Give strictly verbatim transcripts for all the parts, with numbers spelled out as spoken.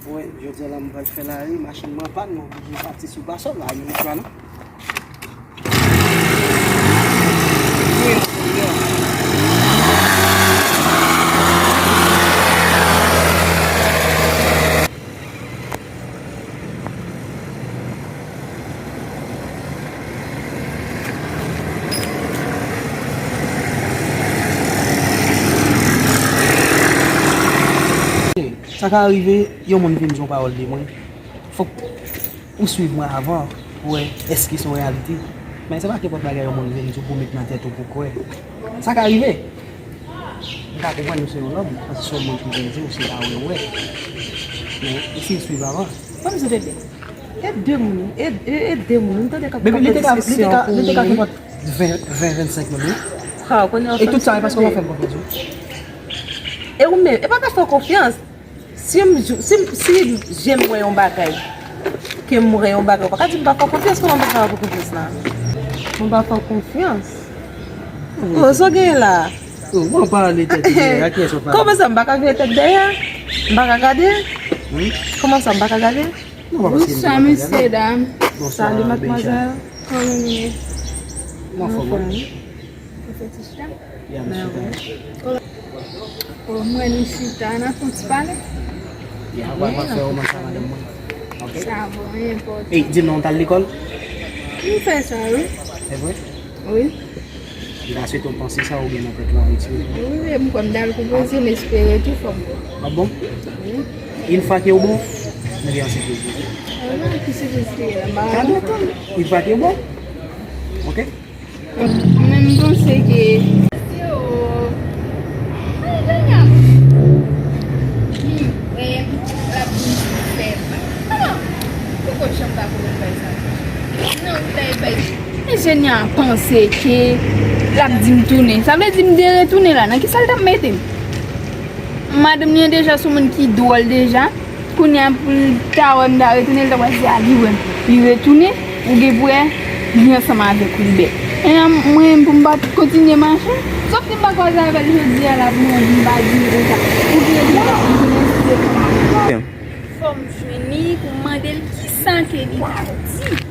Wi, jodi a la m pral fè lari, machin mwen pann, mwen oblije pati sou Basòl la, menm swa non. Sa ka rive, yon moun vin di yon pawòl de mwen. Fòk ou swiv mwen avan pou wè èske se yon reyalite. Men se pa kenpòt bagay yon moun vin di w pou w met nan tèt ou pou w kwè. Sa ka rive. M ka konprann ou se yon nòm, paske se yon moun ki vin di w, se pa wè w wè. Men eseye swiv avan. Ban m di w, bebe. E de moun, e, e, e de moun, m tande k ap, bebe, li te ka, li te ka, li te ka kenpòt ven, ven, vennsenk moun, wi. E tout sa, e paske w pa fè m konfyans, wi. E ou menm, e pa ka fè w konfyans. Si m, si m, si je m wè yon bagay, ke m wè yon bagay, ou pa ka di m pa fè w konfyans, kòman m pa fè w konfyans la? M pa fè w konfyans. Oh, sa w genyen la? Oh, mwen pale tèt dèyè, a kiyès w pale? Kòman sa, m pa ka vire tèt dèyè? M pa ka gade? Wi. Kòman sa, m pa ka gade? Non, pa paske m te Bonswa, mesye, dam. Bonswa, Salut, mademoiselle. Kòman nou ye? Mwen fò mwen. Ou fè ti chita? Ya, m chita. Oh, mwen nou chita, n ap fè yon ti pale? Ya, w ap fè romans a madanm mwen. Ok. Sa bon, enpòtan. Ey, di m non, w t al lekòl? M fè sa, wi. Se vre? Wi. M ta swete w panse sa ou gen nan tèt la, wi, ti wi. Wi, wi, m kwè m t al konpoze, m espere tou fò m bon. W ap bon? Wi. Yon fwa ke w bon, m gen yon sipriz pou ou. Ah, ki sipriz ki ye la? M pa konprann. Yon fwa ke w bon, ok? Mwen, m panse ke Enjènyè a panse ke l ap di m tounen. Sa vle di m te retounen la. Nan ki sa l t ap mete m? Madanm li an deja se yon moun ki dwòl deja. Kounye a pou l ta wè m ta retounen, l ta pral di a li wè m. Li retounen, ou gen pou wè, li ansanm avèk ou, li bèt. E mwen, pou m pa t kontinye mache, sòf si m pa kwaze avè l jodi a la, pou mwen di m pa di l konsa. Ou gen pou wè, m konnen si se konsa. Fò m jwenn li pou m mande l kisa ke li t ap di.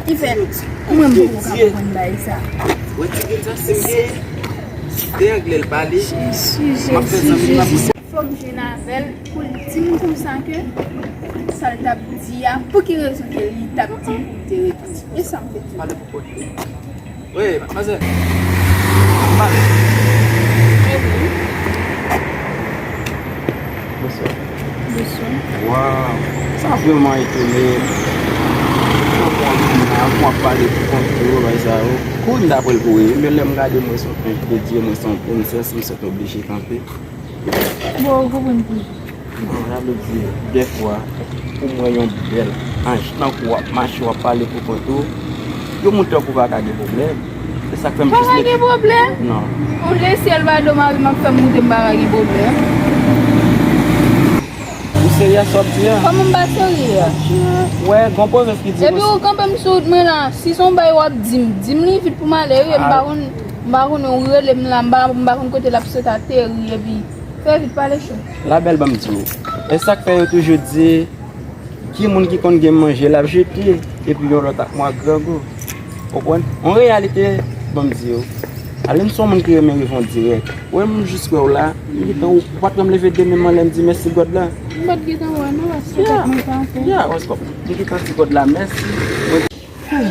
Ki fè, mwen, m poko ka konprann bagay sa. Wè ti grenn sa, si m gen de anglè l pale, m ap fè zanmi m ap Fò m jwenn avè l pou l di m konsa ke sa l t ap di a, pou ki rezon ke li t ap di m pou m te retounen. E sa m te di. Pale pou kont li. Wi, madmwazèl. Pale. Bonswa. Bonswa. Waw, sa vrèman etone. Mwen konn moun nan, mwen ap pale pou kont li, bagay sa yo. Kounye a apre l kouri, men lè m gade mwen se yon enj de Dye, mwen se yon prensès, m sèt oblije kanpe. Bon, ou konprann tou. Bon, sa vle di, dèfwa, pou m wè yon bèl anj tankou w ap mache, w ap pale pou kont ou, yon moun tankou w pa ka gen pwoblèm. Se sa k fè m jis mete. Pa ka gen pwoblèm? Non. Ou lesyèl pa do mari m ap fè m moute, m pa ka gen pwoblèm. Ou serye ak sa w ap di a? Kòman m pa serye a? Wè, gon pwovèb ki di konsa. Epi ou kanpe m sou wout mwen la, si se yon bagay w ap di m, di m li vit pou m ale, wi, m pa konn, m pa konn, ou rele m la, m pa, m pa konn kote l ap sot ateri, epi Fè vit, pale cho. Labèl, ban m di w. E sa k fè yo toujou di, ki moun ki konn gen manje l ap jete, epi yon lòt ap mwa grangou. Konprann? Yon reyalite, ban m di w. Ale m se yon moun ki renmen reponn dirèk. Wè m jis wè w la, m gentan, ou pa t janm leve de men m anlè m di mèsi God la. M pa t gentan wè non, paske tèt mwen pa fè. Ya, ya, m gentan di God la mèsi. Mwen Hmm.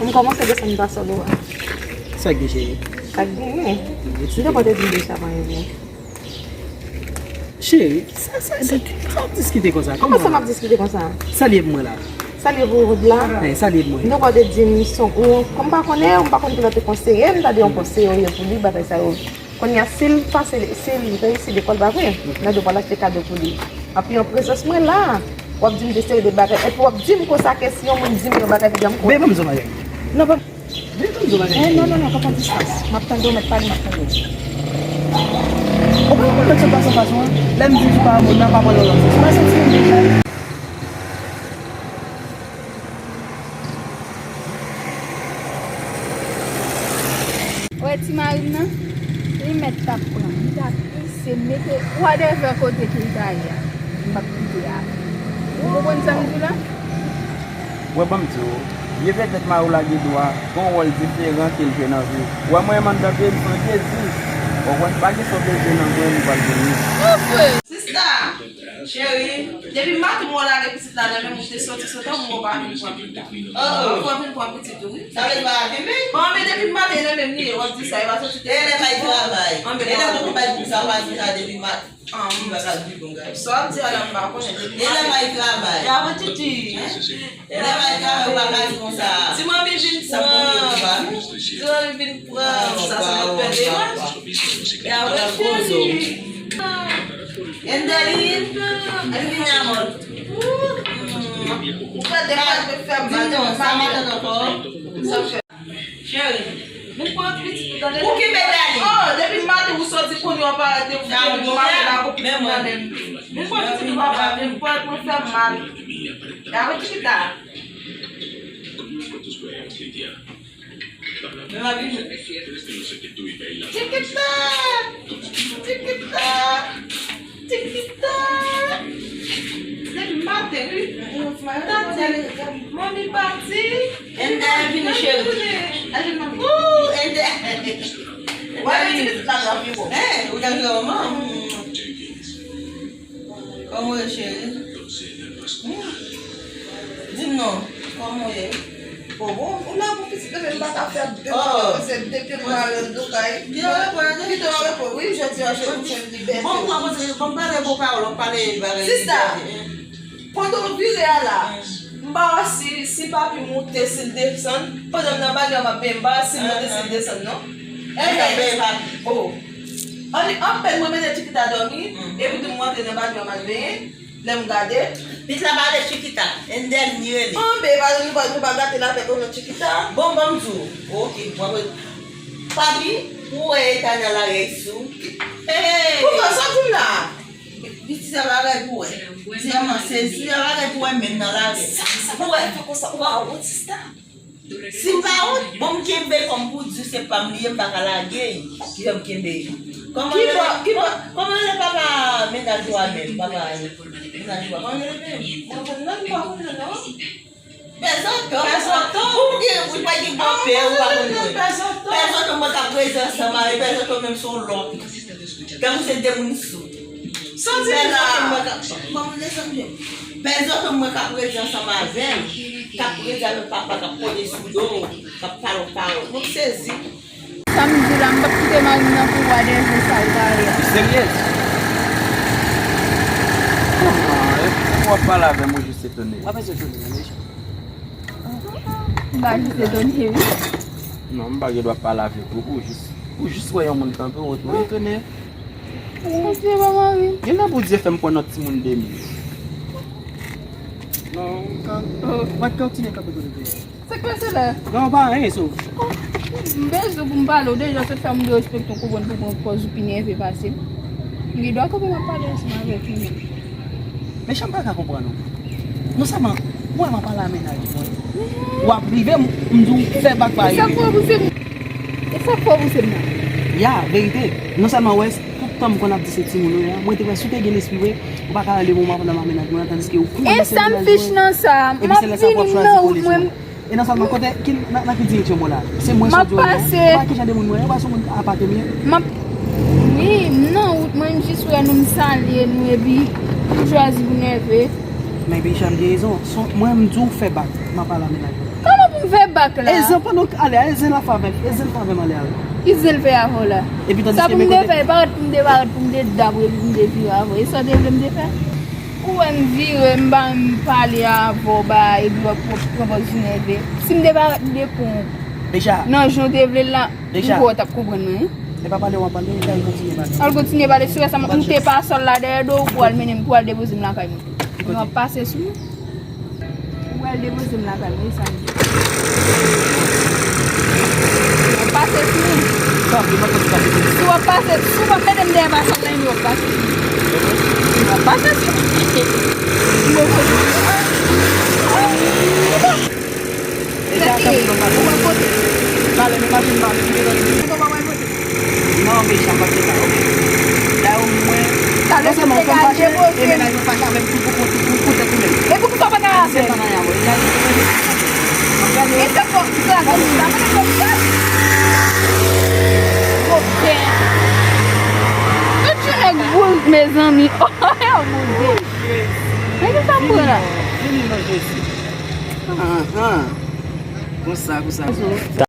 M kòmanse desann pa sòl ou a. Sa k gen, cheri? Sa k genyen? M te konn te di m deja pa anyen vre. Cheri, sa, sa, sa, sa w ap diskite konsa? Kòman sa m ap diskite konsa? Sa l ye pou mwen la? Sa l ye pou ou la? Eh, sa l ye pou mwen? M te konn te di m son, ou, kòm m pa konnen, m pa konn ki lè w te konseye, m ta di yon konseye ou ye pou li, bagay sa yo. Kounye a, si l pase, si l reyisi lekòl, pa vre? Mwen dwe pral achte kado pou li. Epi an prezans mwen la, w ap di m de seri de bagay. Epi w ap di m konsa ke si yon moun di m yon bagay, li di m kwè. Ben, ban m di w bagay. Non, ban m. Ben, ban m di w bagay. Eh, non, non, non, pa pran distans. M ap tande w, mèt pale, m ap tande w. Ou pa konprann lòt sòt fason, fason an? Lè m di w pa moun nan, pa pran nan lòt sòt. Ou pa santi m deja? Wè ti mari m nan, li mèt t ap pran m, li t ap pise m, mete whatever kote ke l ta ye a. M p ap kite a. Ou konprann sa m di w la? Wè, ban m di w, vye petèt mari w la gen dwa gen yon wòl diferan ke l jwe nan vi w. Wè, mwen menm anndan peyi m, se yon dezi. Ou konprann? Pa gen sa w bezwen nan mwen, m pral jwenn li. Sista, cheri, depi maten m wè w lage pitit la nan men m, ou te soti, soti, ou pa vin pran pita. Ou pa vin pran pitit ou, wi. Sa vle di pa vin, men? Bon, men depi maten, nan men m li ye, w ap di sa, e pa soti. E lè bay travay. E lè pou bay pou sa, w pa di sa depi maten. Li pa ka viv yon gason. Sa w ap di a la, m pa konnen. Depi maten. E lè bay travay. Y a yon titi. E lè bay travay, ou pa ka di konsa. Di manmi vin pran. Di manmi vin pran. Sa se yon pè de mwen. Y a yon titi. Endeline, Endeline, amor. Ou fè de fwa, fè m mal. Di non, sa matant ankò. Sa fè. Cheri, vin pran pitit ou, tande? Ou kenbe Dani. Oh, depi maten ou soti kounye a w pa rete, ou depi maten la ou nan men m. Vin pran pitit ou, papa, vin pran pou l fè m mal. Gade Chiquita. Men m ap vini. Chiquita! Chiquita! Tikita! Depi maten, wi. Tande, manmi pati. Ende vini, cheri. Ou, Ende. Wè, ti pitit la, la pi bon. Eh, ou ta jwe manman. Kòman w ye, cheri? Hmm. Di m non, kòman w ye? Bon, bon, ou la pou pitit la, men m pa ka fè de pye, se de pye m pral do kay. Kite w repo, wi, jodi a, jodi a, m libète. Bon, m pale bon pawòl, w ap pale bagay. Sista, pandan w vire a la, m pa wè si, si papi monte, si l desann, pandan m nan bagay, m ap benyen, m pa wè si l monte, si l desann, non. Ebyen, oh. Anpèn mwen mete Chiquita dòmi, epi tou m rantre nan bagay, m al benyen. Lè m gade. Pitit la pa rele Chiquita. Endel li rele. Anben, pa, nou pa, nou pa gate lavi ak yon lòt Chiquita. Bon, ban m di w. Oke, bon, bon. Papi, ou wè eta nan lari a sou. Hey! Poukisa w di m la? Pitit sa pa rèl pou wè. Tèlman sezi, sa pa rèl pou wè menm nan lari. Sa, sa pa fè konsa. Ou pa wont, sista? Si m pa wont, bon, m kenbe kòm pou di se pa m li ye, m pa ka lage l. Ki jan m kenbe l? Kòman rele, kòman rele papa mennaj ou a menm? Papa, mennaj ou a, kòman rele menm? Mwen konn non, m pa konn non. Pè Zanton. Pè Zanton. Ou gen, ou pa gen granpè, ou pa konn non. Pè Zanton. Pè Zanton, mwen ka prezan ansanm avè Pè Zanton, menm si w lòt. Tankou se de moun sou. Santi la. Pè Zanton, mwen ka, kòman desann je m? Pè Zanton, mwen ka prezan ansanm avè l. K ap prezan avè papa, k ap pote sou do, k ap pale w pawòl. Mwen sezi. Sa m di la, m p ap kite mari m nan pouvwa dèyè sa l pale a. Ou serye? Ou ap pale avè m, ou jis etone. W ap etone, men. M pa jis etone, wi. Non, m pa gen dwa pale avèk ou, pou jis, pou jis wè yon moun kanpe, ou, ou etone. Bondye, pa mari. Gen nan Bondye fè m pran yon timoun de mil. Non, ou ka, ou pa kontinye kanpe kote w ye a. Sa k pase la? Non, pa anyen, so. M bezwen pou m pale w deja, sot fè m derespekte w, konprann pou pran pòz ou pi nève pase m. M gen dwa kanpe m ap pale ansanm avèk ou menm. Mesye, m pa ka konprann ou. Non sèlman, mwen m ap pale a mennaj mwen. W ap rive, m, m di w fè bak pa rive. E sa k fè w pouse m? E sa k fè w pouse m nan? Ya, verite. Non sèlman, wè, tout tan m konn ap di se timoun ou ye a, mwen te kwè si w te gen lespri vre, ou pa ka rele pou mwen pandan m ap mennaj mwen an, tandiske ou konnen se mennaj mwen. E sa m fich nan sa? M ap vini nan wout mwen. E non sèlman, kote, ki, nan, nan ki direksyon mwen la? Se mwen sòti yo, non? Ou pa ki jan de moun mwen ye, ou pa se moun apa ke m ye? M ap, wi, m nan wout mwen, m jis wè nou, m salye nou, epi m chwazi pou nève. Men Bicha, m gen rezon. Mwen, m di w fè bak, m ap pale a mennaj mwen. Kòman pou m fè bak la? E zen pandan w ale a, e zen l ap fè avè m, e zen l fè avè m ale a. Ki zen l fè avè w la? Sa pou m te fè, parèt pou m te parèt, pou m te dab, epi pou m te vire avè w. E sa w te vle m te fè? Ou wè m vire, m ba m pale avè w, ba, epi w ap pran pòz nève. Si m te parèt, m te pran w. Nan jan w te vle l la, m kwè w t ap konprann mwen, wi. E pa pale w ap pale, e al kontinye pale. Al kontinye pale, si w wè sa, m moute pasòl la dèyè do w pou al mennen m, pou al depoze m lakay mwen. Mwen ap pase sou mwen. Ou pral depoze m lakay mwen, e sa m di. W ap pase sou mwen. Sa, m pa konn sa. Si w ap pase, si w pa mete m dèyè pasòl la, w ap pase sou mwen. W ap pase sou mwen. Mwen kote. Deja, sa m pale. Pale, men pa vin pale, m te tande. Ou pa pral kote? Non, Bicha, m p ap fè sa, oke? Dayè, ou mwen, non sèlman ou fè m fache, e mennaj mwen fache avè m. Gade sa, gade sa. Gwo pen. Tout yon nèg bouz, mezanmi. Oh, Bondye. Men ki sa m pran la? Vini non Jezi. Ahan. Konsa, konsa.